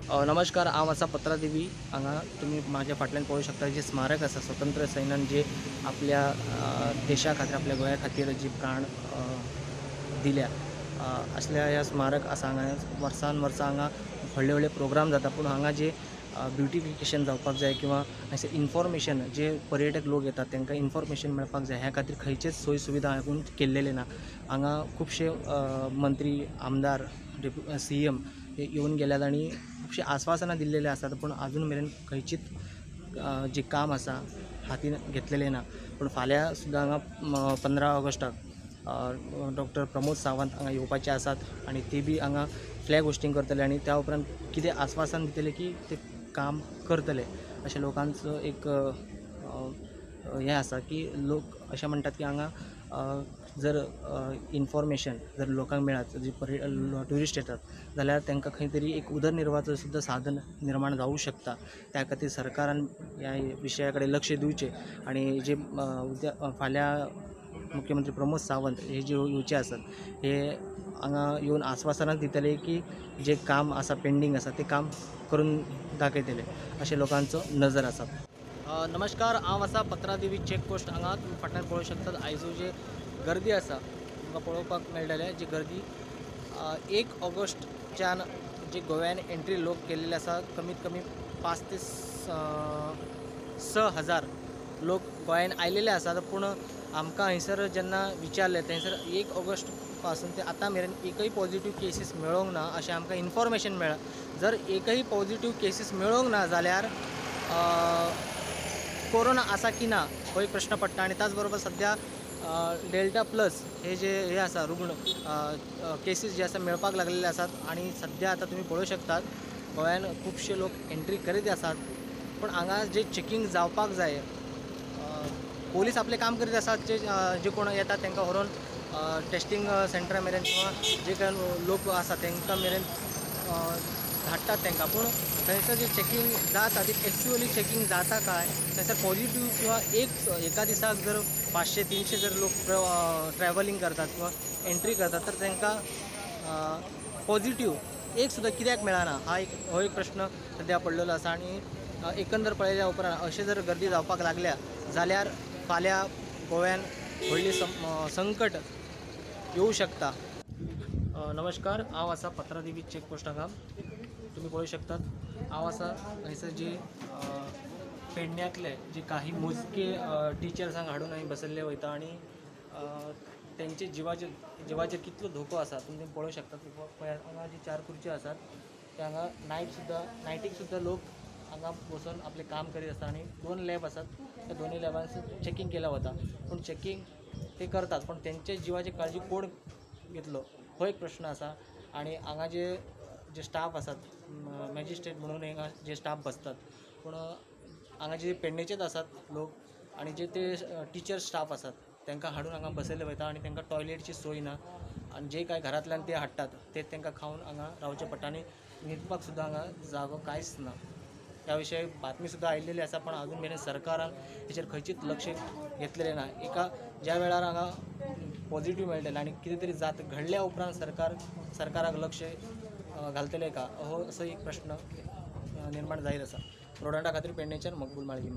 नमस्कार, हांव आसा पत्रादेवी. हांगा तुमी म्हाज्या फाटल्यान पळोवंक शकता जे स्मारक आसा स्वतंत्र सैन्यान जे आपल्या देशा खातीर आपल्या गोंया खातीर जी प्राण दिल्या असल्या ह्या स्मारक आसा. हांगा वर्सान वर्सां हांगा व्हडले व्हडले प्रोग्राम जाता, पूण हांगा जे ब्युटिफिकेशन जावपाक जाय किंवा अशें इन्फॉर्मेशन जे पर्यटक लोक येतात तांकां इन्फॉर्मेशन मेळपाक जाय ह्या खातीर खंयचेच सोय सुविधा अजून केल्लेले ना. हांगा खुबशे मंत्री, आमदार, CM हे येवन गेल्यात आनी खुबशीं आस्वासनां दिल्लेली आसात, पूण आजून मेरेन खंयचीच जे काम आसा हातीन घेतलेलें ना. पूण फाल्यां सुद्दां हांगा 15 ऑगस्टाक डॉक्टर प्रमोद सावंत हांगा येवपाचे आसात आनी ते बी हांगा फ्लॅग होस्टिंग करतले आनी त्या उपरांत कितें आस्वासन दितले की ते काम करतले अशें लोकांचो एक हें आसा की लोक अशें म्हणटात की हांगा जर इन्फॉर्मेशन जर लोकांक मेळत, जी ट्युरिस्ट येतात जाल्यार तांकां खंय तरी एक उदरनिर्वाहाचो सुद्दां साधन निर्माण जावूं शकता. त्या खातीर सरकारान ह्या विशया कडेन लक्ष दिवचें आनी जे उद्या फाल्यां मुख्यमंत्री प्रमोद सावंत हे जे येवचे आसात हे हांगा येवन आस्वासनां दितले की जे काम आसा पेंडींग आसा तें काम करून दाखयतले अशें लोकांचो नजर आसा. नमस्कार, हांव आसा पत्रादेवी चेकपोस्ट. हांगा तुमी फाटल्यान पळोवंक शकतात आयजो जे गर्दी आसा तुमकां पळोवपाक मेळटलें. जी गर्दी 1 ऑगस्टच्यान जी गोव्यान एंट्री लोक केल्ले आसा, कमीत कमी 5 ते 6 हजार लोक गोंयान आयलेले आसात. पूण आमकां हंयसर जेन्ना विचारलें थंयसर 1 ऑगस्ट पासून ते आतां मेरेन एकय पॉझिटिव्ह केसीस मेळोंक ना अशें आमकां इन्फॉर्मेशन मेळ्ळां. जर एकय पॉझिटिव्ह केसीस मेळोंक ना जाल्यार कोरोना आसा की ना हो एक प्रश्न पडटा. आनी त्याच बरोबर सद्या डेल्टा प्लस हे जे हे आसा रुग्ण केसीस जे आसा मेळपाक लागलेले आसात आनी सद्या आतां तुमी पळोवंक शकतात गोंयान खुबशे लोक एंट्री करीत आसात. पूण हांगा जे चॅकिंग जावपाक जाय, पोलीस आपलें काम करीत आसात, जे जे कोण येतात तांकां व्हरून टेस्टिंग सेंटरा मेरेन किंवा जे काय लोक आसा तांकां मेरेन धाडटात तांकां. पूण थंयसर जे चॅकिंग जाता ती एक्चुअली चॅकिंग जाता काय, थंयसर पॉझिटिव्ह किंवा एका दिसाक जर 500-300 जर लोक ट्रॅव्हलिंग करतात किंवा एंट्री करतात तर तांकां पॉझिटिव्ह एक सुद्दां कित्याक मेळना हा एक हो एक प्रश्न सद्या पडलेलो आसा. आनी एकंदर पळयल्या उपरांत अशें जर गर्दी जावपाक लागल्या जाल्यार फाल्यां गोव्यान व्हडली संकट येवं शकता. नमस्कार, हांव आसा पत्रादेवी चेकपोस्ट. हांगा तुमी पळोवंक शकतात हांव आसा हंयसर जे पेडण्यांतले जे काही मोजके टिचर्सांक हाडून हांवें बसयल्ले वयता आनी तेंचे जिवाचेर कितलो धोको आसा तुमी पळोवंक शकतात. हांगा जी 4 खुर्च्यो आसात ते हांगा नायटीक सुद्दां लोक हांगा बसून आपलें काम करीत आसता आनी 2 लॅब आसात, त्या दोनूय लॅबांत चॅकिंग केलें वता. पूण चॅकिंग ते करतात पूण तेंच्या जिवाची काळजी कोण घेतलो हो एक प्रश्न आसा. आनी हांगा जे जे स्टाफ आसात मॅजिस्ट्रेट म्हणून हांगा जे स्टाफ बसतात, पूण हांगा जे पेडणेचेच आसात लोक आनी जे ते टिचर स्टाफ आसात तांकां हाडून हांगा बसयले वयता आनी तांकां टॉयलेटची सोय ना आनी जे कांय घरांतल्यान ते हाडटात ते तांकां खावन हांगा रावचें पडटा आनी न्हिदपाक सुद्दां हांगा जागो कांयच ना. ह्या विशय बातमी सुद्दां आयिल्लेली आसा, पण अजून मेरेन सरकारान हेचेर खंयचीच लक्ष घेतलेलें ना. एका ज्या वेळार हांगा पॉझिटिव्ह मेळटलें आनी कितें तरी जात घडल्या उपरांत सरकाराक लक्ष घालतले का हो असो एक प्रश्न निर्माण जायत आसा. प्रोडक्टा खातीर पेडणेच्यान मकबूल माळगी.